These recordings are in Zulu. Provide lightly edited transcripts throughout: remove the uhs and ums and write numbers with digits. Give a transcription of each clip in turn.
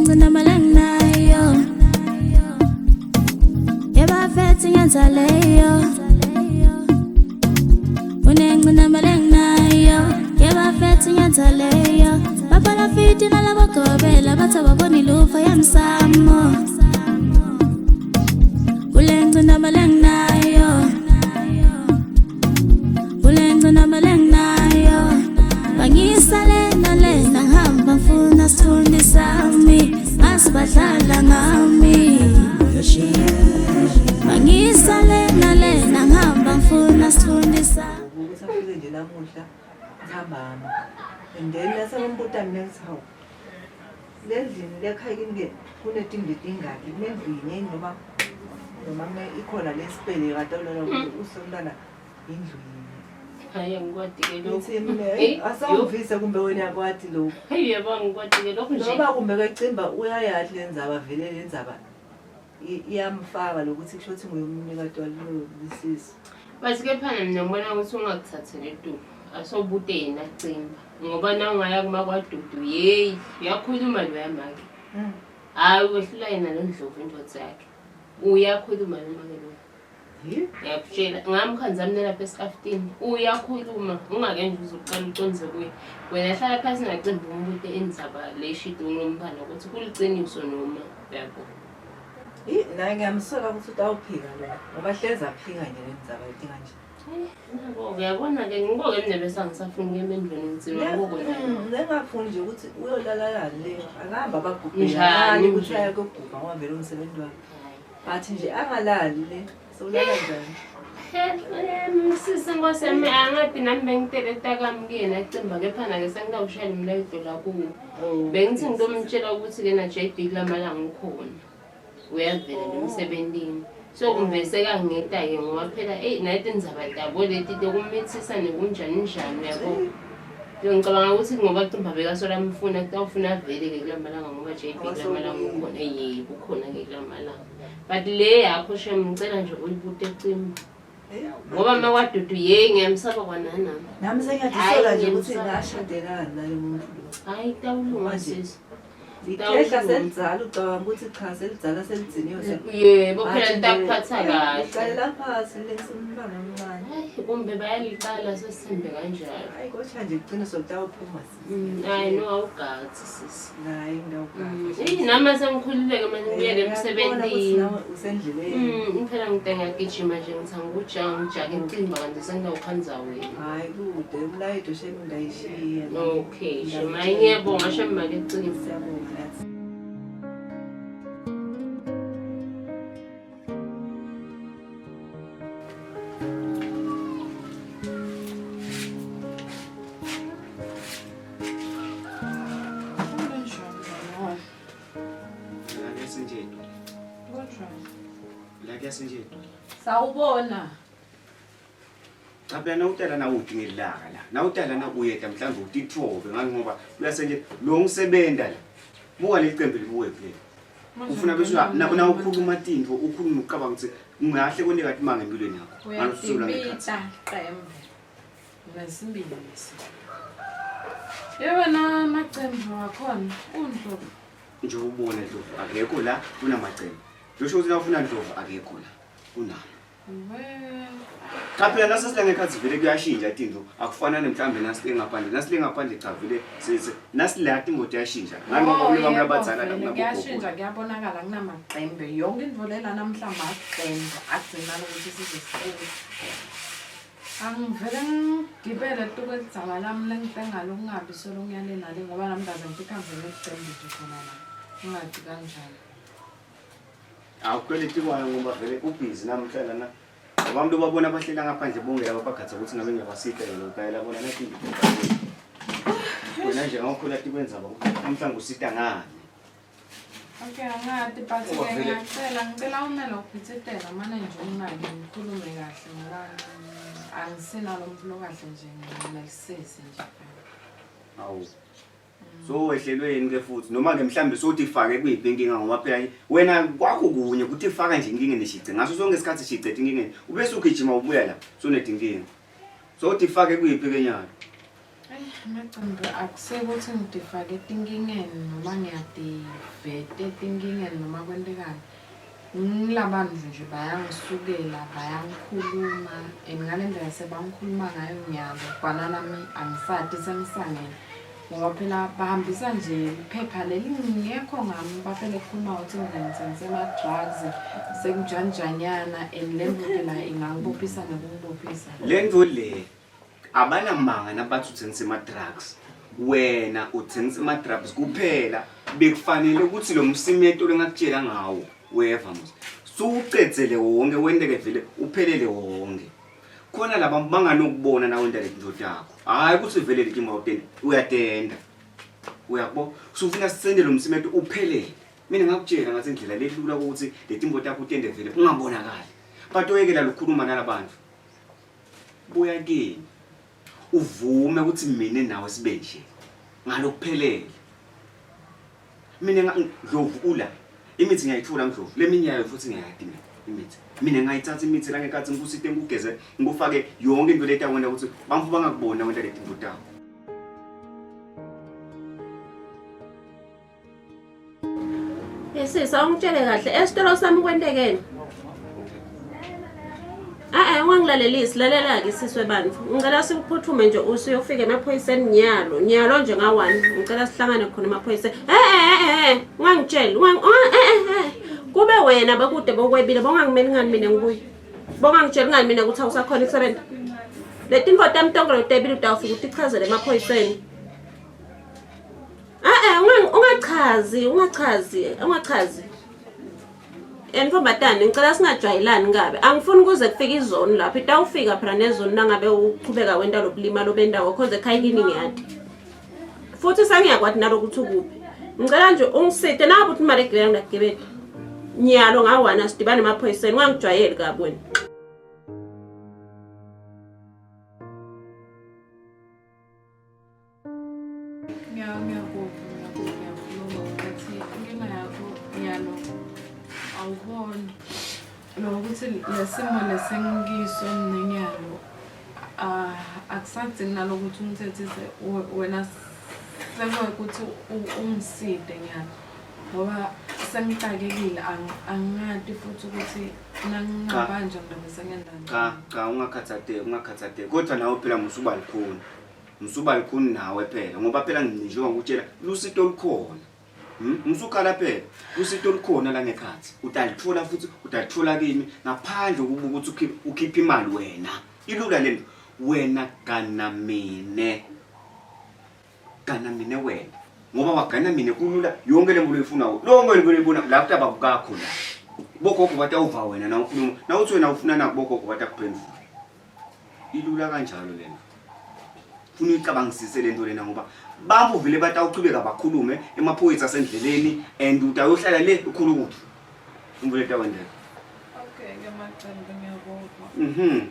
ngcinamba lenginayo. Yebafethi ngenza leyo. Unengcinamba lenginayo. Yebafethi ngenza leyo. Babalafiti nalabagobela bathi ababoni lufa yemsamo. Kule ngcinamba lenginayo. Kule ngcinamba lenginayo. Bangisale nalena ngihamba ngifuna sithunzi sami. Ngasibadlala ngami. Bangisale nalena ngihamba ngifuna sithunzi sami. Ukuthi afike nje namuhla ntambama and then nasebambuta mina ngithi hawu le ndlini lekhaya kini-ke kunetindlu etingaki kunendlu yinye yini noma noma ikhona lesipele kade olala use umntwana indlu yinye. Hayi, angikwati-ke lokhu. Ngithi mina Hey, asawuvise kumbe wena yakwati lokhu. Hey, yebo, angikwati-ke lokhu nje. Noma kumbe kecimba uyayazi le ndzaba vele le ndzaba iyamfaka lokuthi kusho ukuthi nguye umnikati walolisisu. But ke phana mina ngibona ukuthi ungakuthatheli etulo. Asobute yena cimba. Ngoba na ungaya kuma kwaDudu, yeyi, uyakhuluma loya make. Hhayi, wehlula yena lo Ndlovu indoda yakhe. Uyakhuluma lo make lo. Ngiyakutshela, ngamkhanza mina lapha esikaftini. Uyakhuluma, ungake nje uze uqale uconze kuye. Wena hlala phansi ngacimba umbute indzaba le shidi unomphana ukuthi kuliciniso noma uyabo. Naye ngiyamsola ukuthi utawuphika lo ngoba hlezi aphika nje le ndzaba inkinga nje. Nabo uyabona-ke ngiko-ke mina bese angisafuni ukuya emendweni ngitsima ngoko naye. Bengingafuni nje ukuthi uyolala le akahamba abagubhe Njani ukuthi nje? aya kuyogubha ngoba vele umsebenzi wakhe. But nje angalali le sewulala njani? Sisi nkosi yami angathi nami bengiteleta kami kuyena cimba kepha nake sengitawushayela umlayeto la kuwo. Bengithi ngitomtshela ukuthi-ke na JB kulamalanga ukhona. Uyavela nemsebentini. So kumbe sekangeta-ke ngoba phela eyi naye tindzaba tabo leti tokumithisa nekunjani njani uyabo. Ngicabanga ukuthi ngoba cimba bekasola amfuna kutawufuna avele-ke kulamalanga ngoba JB kulamalanga ukhona yebo ukhona-ke kulamalanga. But le yakho shem ngicela nje uyibute cimba. Ngoba uma kwaDudu yeyi ngiyamsaba kwananami. Nami sengiyatisola nje ukuthi ngashadelani nalo muntu lo. Hayi tawulunga sisi. Ikhehla selidzala ucabanga ukuthi cha selidzala selidziniwe. Yebo phela litakuphatha kahle. Licalela phasi lensimntwana omncane. Hayi kumbe bayalicala sesithembe kanjalo. Hayi kodwa nje iqiniso litawuphuma sisi. Hayi no awugathi sisi. Hayi ngiyawugathi. Eyi nami sengikhululeke manje ngibuyele emsebenzini. Nawe usendleleni. Phela ngide ngiyagijima nje ngithi angikujaka ngijake icimba kanti sengiyawukhanza wena. Hayi kude umlayeto shame ngayishiya. Okay, shema ngiyabonga shema make cimba. Siyabonga nathi. Sawubona. Cha phela nawutala na uthi ngelaka la. Nawutala na uyeda mhlawumbe utithobe ngani ngoba uyasenje lo ngisebenta la. Buka lelicembe libuke phela. Ufuna bese na ukhuluma tintfo ukhuluma ucabanga ukuthi ungahle kwenteka timanga empilweni yakho. Ngalusula ngekhathi. Uyadibita qembe. Nesimbili. Yebo na amacembe wakhona uNdlovu. Nje ubona Ndlovu akekho la kunamacembe. Lusho ukuthi nawufuna Ndlovu akekho la kunami. Cha phela nasesila ngekhathi vele kuyashintsha tintfo akufanani mhlawumbe nasile ngaphandle nasile ngaphandle cha vele nasila timoto iyashintsha ngani ngoba kulebamwe labadzala la kuyashintsha kuyabonakala kunamaqembe yonke into lela namhla maqembe agcina lokuthi size siqele. Angivele ngigibele tuku elidzaba lami lengitengalo kungabi solo ngiyale nale ngoba nami ndaze ngikhambe nelicembe nje khona la. Ngingathi kanjani. Awukweleti kwayo ngoba vele ubhizi namhla lana. Abantu babona abahlela ngaphandle bonke laba bagatha ukuthi ngabe ngiyabasita yena ukayela bona nathi wena nje ngawukhona tikwenza ba mhlawumbe usita ngani. Okay, angathi but ke ngiyacela ngicela ume nokuphithitela mane nje unginake ngikhulume kahle ngoba angisenalo muntu lokahle nje nginelisisi nje. Awu. So wehlelwe yini ke futhi noma ke mhlambe sothi fake kuyiphi inkinga ngoba phela wena kwakho kunye ukuthi faka nje inkinga neshice ngaso sonke isikhathi shice inkinga ubese ugijima ubuya la sonetinkinga. So uthi fake kuyiphi ke nyalo. Eyi, Macembe akusekuthi ngidifake etinkingeni noma ngiyativeta etinkingeni noma kwentekani. Ngilabantu nje bayangisukela, bayangikhuluma and ngale ndlela sebangikhuluma ngayo ngiyalo kwana nami angisati sengisangene. Ngoba phela bahambisa nje iphepha leli ngekho ngami bafele kukhuluma ukuthi mina ngithengise ama-drugs sekunjanjanyana and le nto phela ingangibophisa nokungibophisa. Le nto le abanamanga nabathi uthengisa ama-drugs wena uthengisa ama-drugs kuphela bekufanele ukuthi lo msimeto lengakutshela ngawo weva mos suwucedzele wonke wenteke vele uphelele wonke khona laba banganokubona nawe wenta letinto takho hhayi ukuthi vele leti mawutenda uyatenda uyakubo sufuna sisende lo msimeto uphelele mina ngakutshela ngathi indlela lelula ukuthi letimbo takho utende vele ungabonakali but oyekela lokukhuluma nalabantu buya kimi uvume ukuthi mina nawe sibe nje ngalokuphelele mina Ndlovu ula imithi ngiyayithola Ndlovu leminye yayo futhi ngiyayadi mina imithi mina ngayithatha imithi la ngenkathi ngikusite ngikugeze ngikufake yonke into leta wena ukuthi bamfu bangakubona wena leti nto takho. Sisi awungitshele kahle esitolo sami kwentekeni? A-e ungangilalelisi lalela-ke sisi webantu ngicela sikuphuthume nje usuyofika emaphoyiseni nyalo nyalo nje nga-one ngicela sihlangane khona emaphoyiseni e-e-e ungangitsheli e-e kube wena bekude bokwebile bongangimeli ngani mina ngibuye bongangitsheli ngani mina ukuthi awusakhona ukusebenza letinfo tami tonke lotebile utawufika utichazele emaphoyiseni. Eh ungachazi, ungachazi, ungachazi. Entombatane ngicela singajwayelani kabi. Angifuni kuze kufike izoni lapho. Itawufika phela nezoni nangabe uqhubeka wenta lokulima lobendawo cause ekhaya kini ngiyati. Futhi sengiyakwati nalokuthi ukuphi. Ngicela nje ungisite nabe uthi imali egibela ngidagibela. Nyalo ngawana sidibane emaphoyiseni ungangijwayeli kabi wena. Ngiyakuva, ngiyakuva, ngiyakhuluma ukuthi inkinga yakho nyalo awuboni nokuthi lesimo lesengikiso mina nyalo ah, akusadzingi nalokuthi ungithethise wena sekuwukuthi ungiside nyalo ngoba sengixakekile angingati futhi ukuthi nangingabanjwa ngizobe sengenzani. Cha, cha ungakhathatheki, ungakhathatheki. Kodwa nawe phela musuba likhuni. Musuba likhuni nawe phela ngoba phela njengoba ngikutshela lusito lukhona. Hmm? Musukhala phela lusito lukhona la ngekhathi. Utalithola futhi utalithola kimi ngaphandle kokuba ukuthi ukhiphe ukhiphe imali wena. Ilula lento. Wena gana mina. Gana mina wena. Ngoba wagana mina kulula yonke le mbulo oyifunayo. Lonke le mbulo oyibona la kutaba kukakho la. Bogogo batawuva wena na ukhuluma. Na uthi wena ufuna naku bogogo batakuphendula. Ilula kanjalo lena. Funa uyicabangisise lento lena ngoba bambu vele batawuchubeka bakhulume emaphoyisa asendleleni and utayohlala le ukhulukuthu. Imvula etawendeka. Okay, ke Macembe ngiyakuzwa. Mhm.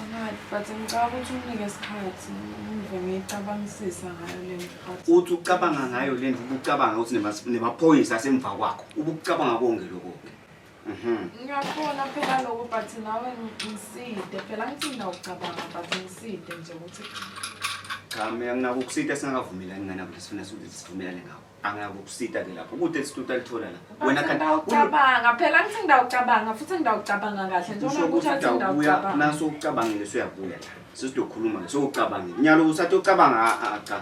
Angathi but ngicabanga ukuthi unginike isikhathi ngive ngiyicabangisisa ngayo le nto but Uthi ucabanga ngayo le nto ubucabanga ukuthi nemaphoyisa asemva kwakho. Ubucabanga konke lokho. Mhm. Ngiyakubona phela lokho but nawe ngiside phela ngithi ngiyawucabanga but ngiside nje ukuthi Cha mina nginakukusita singakavumelani ngani ukuthi sifuna ukuthi sivumelane ngakho. Anginakukusita ke lapho. Kude isituta lithola la. Wena kanti ngiyawucabanga phela ngithi ngiyawucabanga futhi ngiyawucabanga kahle njengoba kusho ukuthi uyabuya ngiyawucabanga. naso ucabangile usuyabuya la. Sesizokhuluma ke sowucabangile. Nyalo usathi ucabanga a cha.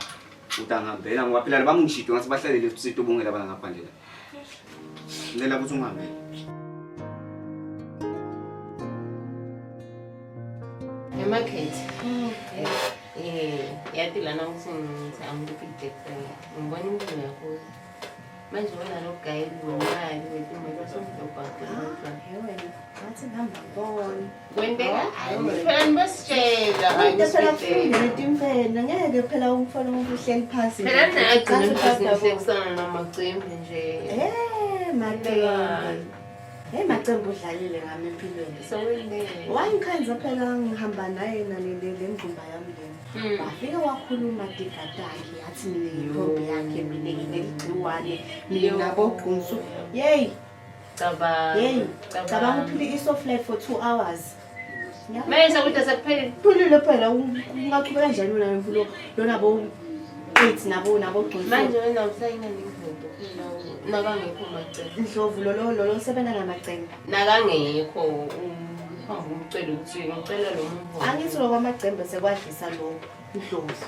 Utangihambela ngoba phela bangishito ngathi bahlalele usito bonke laba ngaphandle la. Ngicela ukuthi ungihambele. Emakhethi. Eh, yathi lana ukuthi ngithi angikuphi kuphela. Ngibona impilo yakho. Manje wena lo guy wemali wetimali wasomdobha kodwa. Ngathi ngihamba ngibona. Kwenteka phela nibasitshela hayi Into phela usitshela. kufundele timfene ngeke phela umfana umuntu uhleli phansi. Phela nagcina Ngathi ngihlekisana namacimbi nje. Eh, Macembe. Hey Macembe udlalile ngami empilweni. Sewendele. Wangikhanza phela ngihamba naye nale le ngqumba yami lena. Wafika wakhuluma tiga takhe yathi mina yintombi yakhe mina ngineligciwane mina nabogqunsu. Yey, Cabanga. Hey, cabanga uphile i-soft life for 2 hours. Manje sekuthi sekuphelile. Kuphelile phela ungaqhubeka kanjani wena mfulo lona bo AIDS nabo nabo gcwele. Manje wena usayina lendlovu nakangekho Macele. Ndlovu lolo lolo sebenza namacembe. Nakangekho uhamba umcele ukuthi ngicela lo muntu. Angithi lo kwamacembe sekwadlisa lo Ndlovu.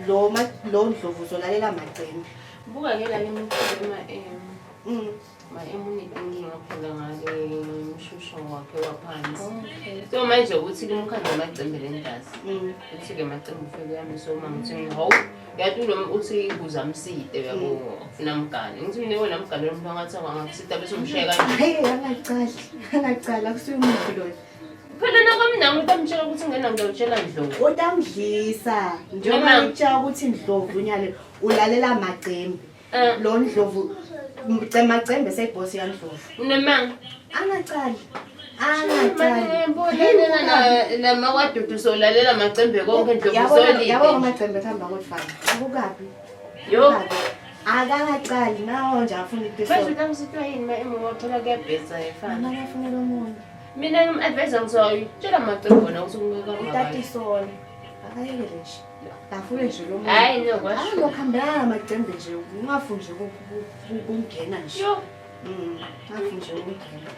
Lo ma lo Ndlovu uzolalela amacembe. Buka ke la lemicele ma em. Ma-em unetinkinga phela ngale mshusho wakhe waphansi. So manje uthi limkhanda amacembe le ndazi. Uthi-ke macembe ufike yami so uma ngithi hawu yathi ulo uthi kuze amsite uyabo ufuna mgane. Ngithi mina wena mgane lo muntu angathi angakusita bese umshiya kanje. Hayi angacali angacali akusuye umuntu loyo. Phela nakwami nami utamtshela ukuthi ngena ngiyawutshela Ndlovu. Utamdlisa njengoba Noma- ngitshela ukuthi Ndlovu nyale ulalela amacembe. Lo Ndlovu macembe seyibhosi yaNdlovu. Unemanga. Angacali. Angacali. Namakwadudu solalela amacembe konke Ndlovu Yabona solide. yabona amacembe kuhamba kodwa akukabi. Yo. Akangacali nawo nje afuna Manje ipiso. utamsitwa yini ma emuva phela kuyabhedza efana. Mama akafunela omunye. Mina ngim-advise ngithiwa tshela amacembe wona ukuthi kumeke kangaka. Utatisona. Akayekele nje. Afune nje lo muntu. Hhayi, no, kwasho. Hayi lokuhambelana namacembe nje ungafuni nje ukungena nje. Yo. Ungafuni nje ukungena.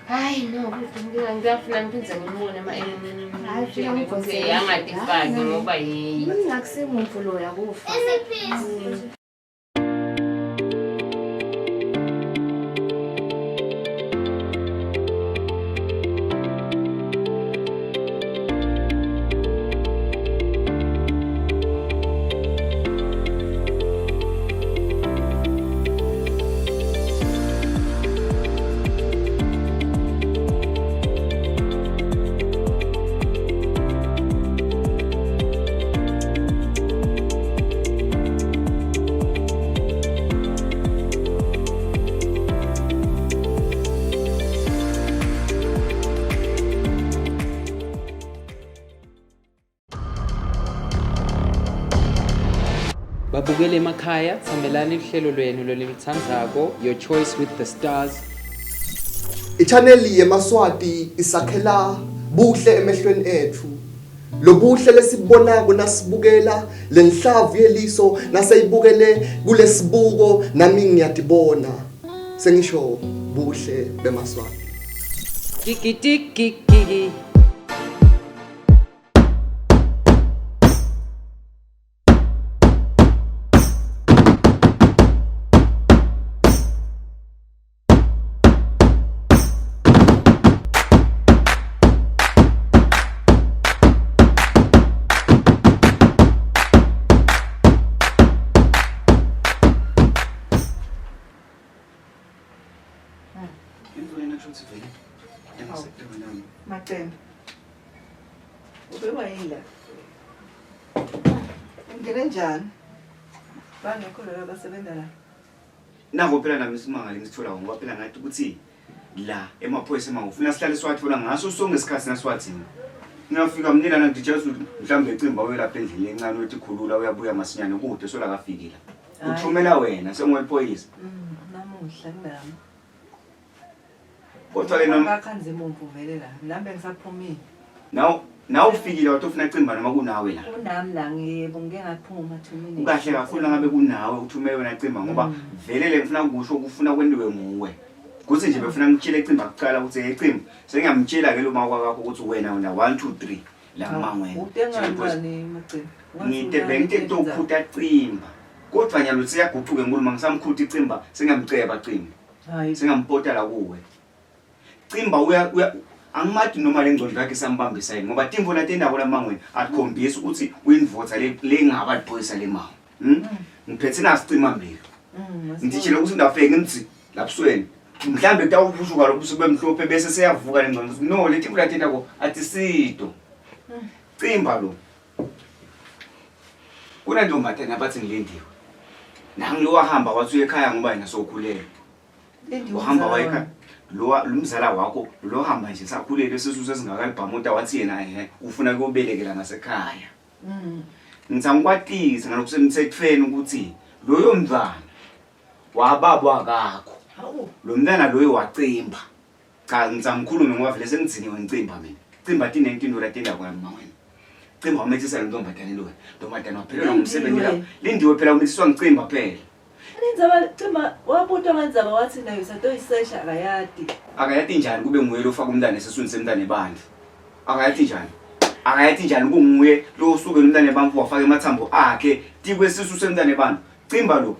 Hayi no, kodwa inkinga ngiyafuna ngiphinde ngimbone ma Hayi, fika ukuthi ngigosele. angatifaki ngoba yi Ngakusimuntu lo yakufa. Babukele emakhaya, tsamelani luhlelo lwenu lolulitsandzako, Your Choice with the Stars. I-channel yemaswati isakhela buhle emehlweni ethu. Lobuhle lesibonako nasibukela lenhlavu yeliso naseyibukele kulesibuko nami ngiyatibona. Sengisho buhle bemaswati. Gigi tiki gigi. Indlu yena kusho ukuthi vele engasekutaba nami. Macembe. Ubekwa yini la? Ungene njani? Bangekho laba abasebenza la. Nako phela nami isimangalo ngisithola ngoba phela ngathi ukuthi la emaphoyisa mangufuna sihlale siwathola ngaso sonke isikhathi nasiwathini. Ngiyafika mina lana ngitshela ukuthi mhlawumbe ecimba uyolapha endlini encane uthi khulula uyabuya masinyane kude sola kafikile. Uthumela wena sengwephoyisa. Namuhla kunami. Kodwa ke noma Bakhanze imumvu vele la. Nami bengisaphumile. naw naw ufikile wathi ufuna cimba noma kunawe la. Kunami la ngiyebo ngike ngaphuma 2 minutes. Kukahle kakhulu ngabe kunawe uthumele wena cimba ngoba vele le ngifuna kusho kufuna kwentiwe nguwe. Kuthi nje befuna ngitshele cimba kuqala ukuthi hey cimba sengiyamtshela ke lo makwa wakho ukuthi wena wena 1 2 3 la mangweni. Ude ngani Macembe? Ngite bengite kutokhutha cimba. Kodwa nyalo siyaguquka enkulumo ngisamkhutha icimba sengiyamceba cimba. Hayi. Singampota la kuwe. Cimba uya uya angimati noma le ngcondo yakhe isambambisa yini ngoba timvo latendako lamangweni akhombisi ukuthi uyindvodza lengaba liphoyisa lemango. Ngiphethe nasicima mlilo. Ngitshela ukuthi ngafike ngimthi lapsweni. Mhlambe kutawuphushuka lobusuku bemhlophe bese seyavuka lengcondo. No le timvo latendako atisito. Cimba lo. Kunantombatana abathi ngilindiwe. Nangi lo wahamba wathi uye ekhaya ngoba yena sowukhulelwe. Uhamba wayekhaya. Lo lumzala wakho lo hamba nje sakhulelwe sisu sesingakalibhamuta wathi yena ehe ufuna kuyobelekela ngasekhaya. Ngithi angikwatise ngalokusemthethweni ukuthi loyo mntwana wababa akakho. Lo mntwana loyo wacimba. Cha ngithi angikhulume ngoba vele sengigciniwe ngicimba mina. Cimba tinengi tinto latendako mama wena. Cimba wamethisa le ntombazane lo. Ntombazane waphelelwa ngumsebenzi lapho. Lindiwe phela umithiswa ngicimba phela. Indzaba cimba wabutwa ngandzaba wathi nayo usatoyisesha akayati. Akayati njani kube nguye lofaka umntana esiswini semntana ebandla. Akayati njani? Akayati njani kunguye lo usuke umntana ebantfu wafaka emathambo akhe tikwesisu semntana ebantfu. Cimba lo.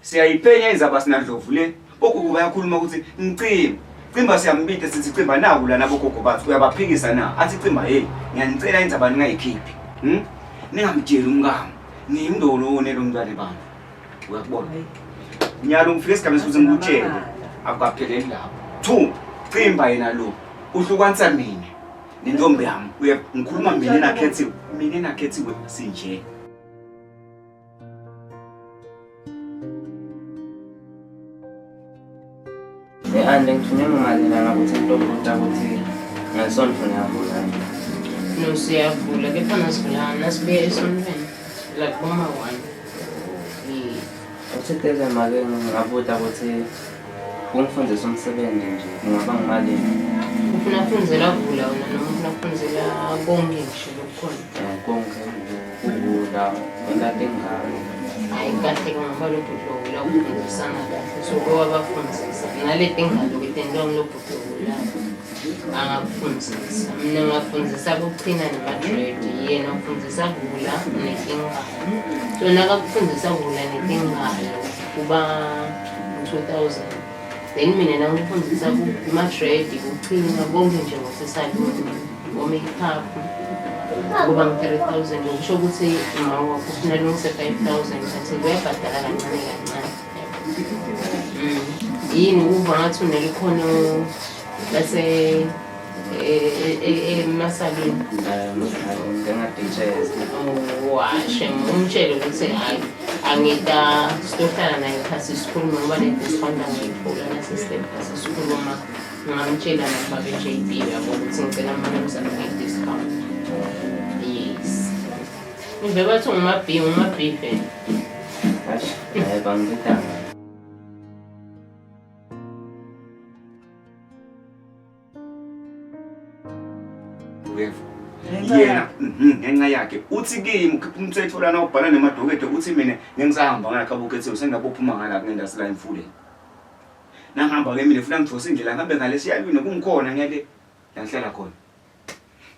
Siyayiphenya indzaba sinandlovu le. Bogogo bayakhuluma ukuthi ngicimba. Cimba siyambita sithi cimba naku lana bogogo bathi uyabaphikisa na? Athi cimba hey ngiyanicela indzaba ningayikhiphi. Ningamtsheli umkami. Ngiyimndolo wone lo mntwana ebantfu. Uyakubona? Nyalo ngifike esigabeni sokuthi ngikutshele akukapheleli lapho. Two, cimba yena lo uhlukanisa mina nentombi yami. Uya ngikhuluma mina nakhethiwe. Mina nakhethiwe sinje. Ande ngithunywe ngimali lana ukuthi ngitobuta ukuthi ngeSonto niyavula yini. No, siyavula kepha nasivula nasibuya esontweni like boma one. Yeah. Uthiteke make ngingabuta ukuthi kungifundisa umsebenzi nje kungaba ngimalini. Ufuna kufundzela kuvula wena noma ufuna kufundzela konke ngisho lokukhona? Konke kuvula kwenta tingalo. Hayi kahle ke ngoba lo bhuti lowula ufundisana kahle so ke wabafundzisa nale tingalo-ke tentiwa ngulo bhuti lowulako angakufundisa. Mina ngiwafundzisa kuchina nema-dread yena ufundzisa kuvula netingalo. So nakakufundisa kuvula netingalo kuba 2000 then mina nangifundisa kuma-dread kuchina konke nje ngosesaluni ngo-makeup kuba ngu-3000 kusho ukuthi uma wakho ufuna lungise 5000 but kuyabhadala kancane kancane. Yini uva ngathi unelikhono lase emasaluni? Njenga-DJ. Washe umtshele ukuthi hhayi angita sitohlala naye phasi sikhulume ngoba ne-discount angayithola nasistep phasi sikhuluma ngingamtshela nababe J B yabo ukuthi ngicela mnumzane nge-discount. Yes. Ngive bathi unguma-B, unguma-B vele. Eish, hayi bangibitanga. Uyeva? Yena ngenxa yakhe uthi kimi ukhipha umthetho lana ubhala nemadokede uthi mina ngengisahamba ngakhe abukhethiwe sengabophuma ngala kungendasi la emfuleni. Nangihamba ke mina funa ngidose indlela ngihambe ngale siyalwini kungikhona ngiyale la ngihlala khona.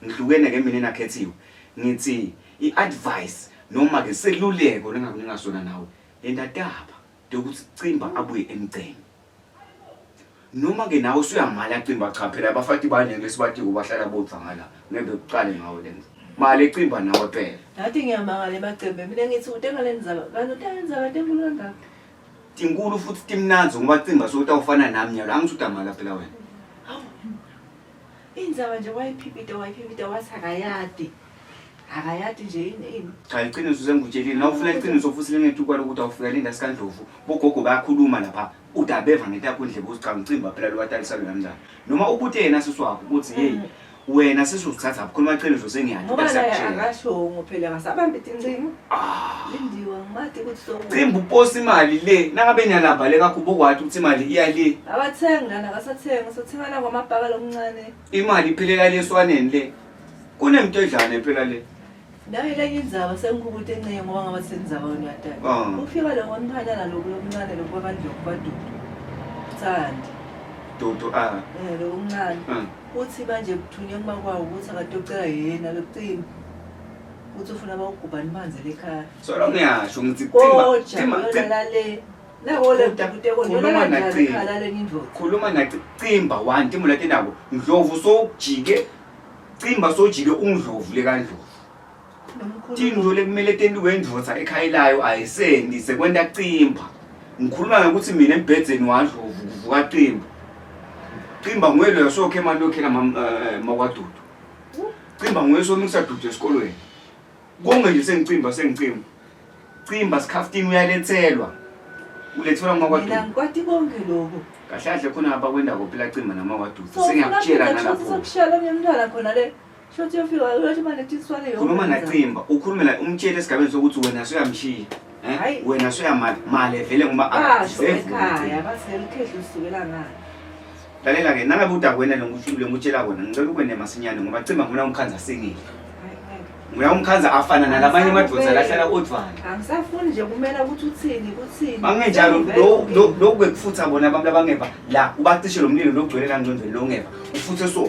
Ngihlukene ke mina nakhethiwe. Ngithi i-advice noma ke seluleko lengakunika sona nawe endataba yokuthi cimba abuye emgceni. Noma ke nawe usuyamala cimba cha phela abafati baningi lesibatiko bahlala bodwa ngala ngeke kuqale ngawe lenza. Mali cimba nawe phela. Ngathi ngiyamangala emacembe mina ngithi utenga le ndzaba kanti utenga indzaba tenkulu kangaka. Tinkulu futhi timnandzi ngoba cimba sowutawufana nami nyalo angithi utamala phela wena. Hawu. Indzaba nje wayiphipita wayiphipita wathi akayadi. Akayadi nje yini ini. Cha iqiniso sengikutshelile nawufuna iqiniso futhi lengethu kwalo ukuthi awufika linda sikandlovu bogogo bayakhuluma lapha udabeva ngetakho indlebe uthi cha ngicimba phela lo watalisa loya mntana noma ubute yena sisi wakho ukuthi hey wena sisi uzithatha khuluma iqiniso sengiyadi Ngoba naye akashongo phela ngasabamba itincingo. Lindiwe angimati ukuthi so. Cimba uposa imali le nangabe niyalamba le kakho ubokwathi ukuthi imali iya le Abathengi lana akasathengi usathenga la kwamabhaka lomncane. Imali iphelela le eswaneni le kunemntu edlane phela le. Nayo lenye indzaba sengikubuta encenye ngoba ngaba sendzaba wena uyatata. Ufika lo ngomntfwanyana loku lomncane loku kwakandlovu kwaDudu. Thandi. Dudu ah. Eh lo omncane. Uthi manje kuthunywe kuma kwawo ukuthi akatocela yena lokucima. Uthi ufuna bawugubha nimanzele ekhaya. So lo ngiyasho ngithi cimba Koja cimba yona lale. Nako le kuteko Khuluma yona nacimba. kanjani ekhaya lale indvodza. Khuluma naci cimba one timo latinako Ndlovu sowujike cimba sowujike ungdlovu lekandlovu. Tintfo lekumele tentiwe indvodza ekhaya layo ayisendi sekwenta cimba. Ngikhuluma ngokuthi mina embhedzeni wandlovu kuvuka cimba. Cimba nguye loyo sokhe imali yokhela makwadudu. Cimba nguye somisa dudu esikolweni. Konke nje sengicimba sengicimba. Cimba sikhaftini uyalethelwa. Ulethelwa Mina kumakwadudu. ngikwati konke lokho. Kahle kahle khona abakwenda phela cimba namakwadudu. So Sengiyakutshela nalapho. Sokushaya lomnye umntwana khona le. Shothi uyofika uyothi manje tiswane yonke. Khuluma indzaba. nacimba ukhulume la umtshele esigabeni sokuthi wena suyamshiya. Hhayi. Wena suyamala male vele ngoba Basho akadeserve ekhaya ukuthi- bathi leli khehla usukela ngani. Lalela ke nangabe udakwena lo ngutshela kona ngicela ukwene masinyane ngoba cima ngifuna umkhanza singile. Ngifuna umkhanza afana nalabanye amadvodza lahlala odvwana. Angisafuni nje kumele ukuthi uthini kuthini. Mangenjalo lo lo kwekufutha bona abantu abangeva la ubacishe lo mlilo logcwele la ngcondweni lo ngeva ufuthe so.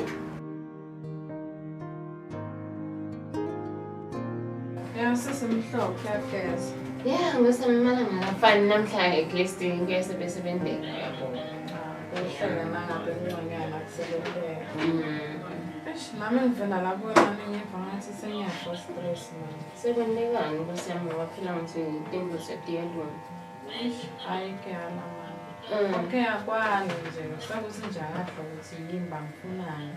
Ya sisi mhlophe uyageza. Ya ngisemmalanga akafani namhla at least ngeke besebenzeka yabo. Kuhlele nangabe ngconywana kusebenzeka. Eish nami ngivela lapho nami ngiva ngathi sengiyafa stress manje. Sekwenzekani Nkosi yami ngoba phela ngithi into setiyalunga. Eish hayi ke ala mani. Okay akwani nje sekuthi nje akadla ukuthi yini bangifunani.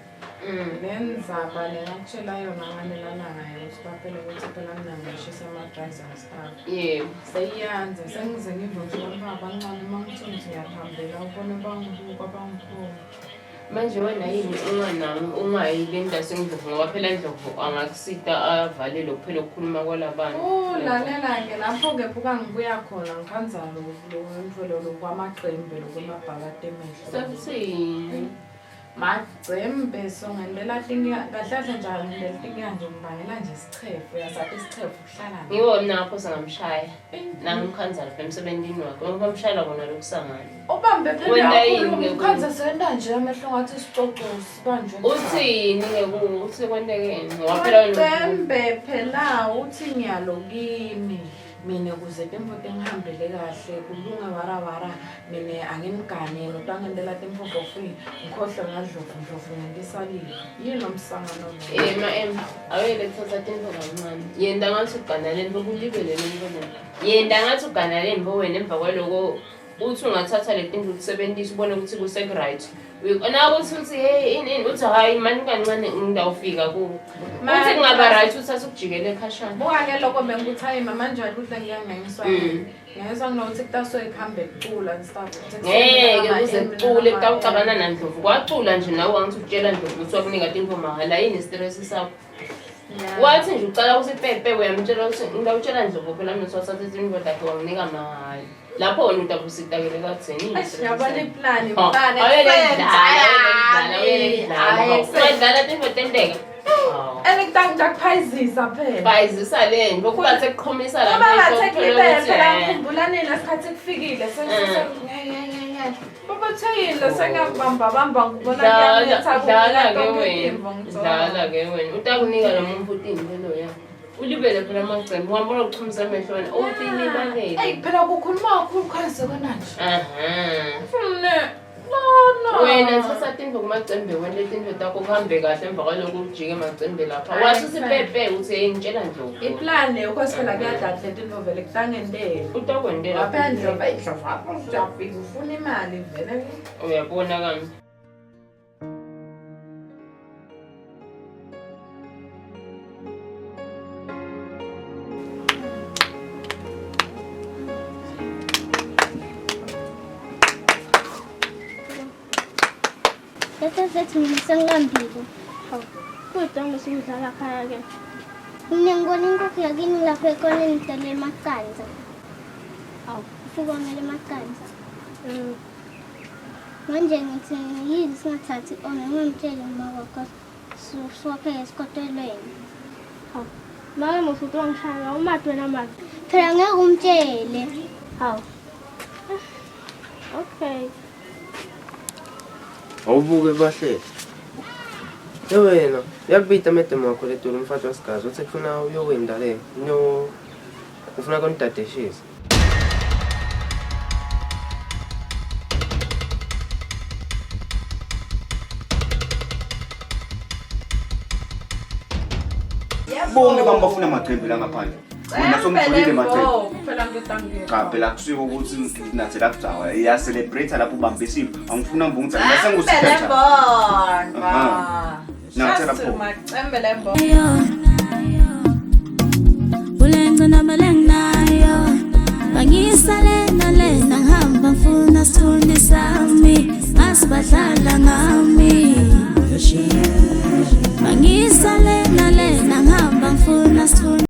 Le ndzaba le ngakutshela yona ngalela langa yokuthi baphele ukuthi phela mina ngishisa ama-drugs and stuff. Yebo. Seyiyanza sengize ngive ukuthi abantu abancane uma ngithi ngithi ngiyahambela ubone bangibuka bangikhona. Manje wena yini unganami ungayi le ndawo Ndlovu ngoba phela Ndlovu angakusita avale lokuphela ukukhuluma kwalabantu. Oh lalela-ke lapho-ke buka ngibuya khona ngikhanza lo lolo kwamaqembe lokwemabhakade emehlo. Sekuthini? Magcembe so ngendlela tingiya kahle kahle nje ngendlela tingiya nje ngibangela nje isichefu uyasathi isichefu kuhlala naso. Ngiwo mina ngapho sengamshaya. Nangimkhanza lapha emsebenzini wakhe. Ngoba bamshayela kona lokusangana. Ubambe phela Wena yini uyakhuluma ke umkhanza senda nje amehlo ngathi isicoco sibanjwe. Uthini ke ku uthi kwentekeni? Ngoba phela wena Macembe phela uthi ngiyalo kimi mina kuze timfo tingihambele kahle kulunge warawara mina angimgane notwangendela timfo kofi ngikhohlwe ngadlovu ndlovu ngendisalile yini lo msangano lo? Ema ema awuyele kuthatha tinto kancane. Yenda ngathi ugana lento kulibele lento le. Yenda ngathi ugana lento wena emva kwaloko uthi ungathatha le tinto ukusebenzisa ubone ukuthi kuse-right. Na uthi uthi hey ini ini uthi hayi mani kancane ngidawufika kuwo. Uthi kungaba right uthathe ukujikela ekhashana. Buka-ke lokho bengikuthi hayi mama njalo ukuthi ngiyangeniswa ngeniswa nginokuthi kutasuke kuhambe kucula and stuff. Ngeke kuze kucule kutawuxabana naNdlovu. Kwacula nje nawe wangithi utshela Ndlovu ukuthi wakunika tinto mahhala yini stress sakho. Wathi nje ucala ukuthi pepe uyamtshela ukuthi ngidawutshela Ndlovu phela mina wathatha izinto zakhe wanginika mahhala. Lapho wena utakusitakele katheni. Eish, ngiyabona iplani Oh, mfana. Wadlala tinto tenteka. And ngitakuphayizisa phela. Bayizisa le nto kuba sekuqhumisa la Uma mehlo, ngathe uthole kulibele ukuthi, phela eh, ngikhumbula nini lesikhathi kufikile Baba utheyini lo sengiyakubamba bamba ngibona Dlala kuyanetha dlala ke kumina wena. Dlala ke wena. Utakunika lo muntu utinto loya. Ulibele phela amacembe ungambona ukuchumisa amehlo wena. Utilibalele. Eyi phela kukhuluma kakhulu khanze kona nje. Aha. Mfune lona. Wena thatha tinto kumacembe wena tinto takho kuhambe kahle emva kwaloko ujike emacembe lapha. Hayi, Wathi usipepe uthi hey ngitshela Ndlovu. Iplan leyo cause phela kuyadlala le tinto vele kutangendela. Utakwendela. Waphela Ndlovu eyi Ndlovu apho ujafika ufuna imali vele. Uyabona kambe. Lesi sethu mina sengilambile. Hawu, kodwa ngisikudlala khaya ke. Mina ngibona inkukhu yakini lapha ekoneni idala emaqanza. Hawu, usukomela emaqanza. Manje ngithi yini singathathi ona ngingamtsheli uma wakho siwapheke esikotelweni. Hawu, make musuthi wangishaya umati wena manje. Phela ngeke umtshele. Hawu. Okay. Awubuke bahlele. Ye wena, uyakubita madam wakho letolo umfati wasigazi uthi kufuna uyowenda le. No ufuna konidadeshisa. Bonke abantu bafuna amacembe la ngaphandle. Wena somtholile macembe. Phela ngitangena. Cha phela kusuke ukuthi nathi la kudzawa iya celebrate lapho ubambe isipho. Angifuna ngibungitha mina sengusithatha. Lembona. Nathela pho. Macembe lembona. Kulengcinamba lenginayo bangisale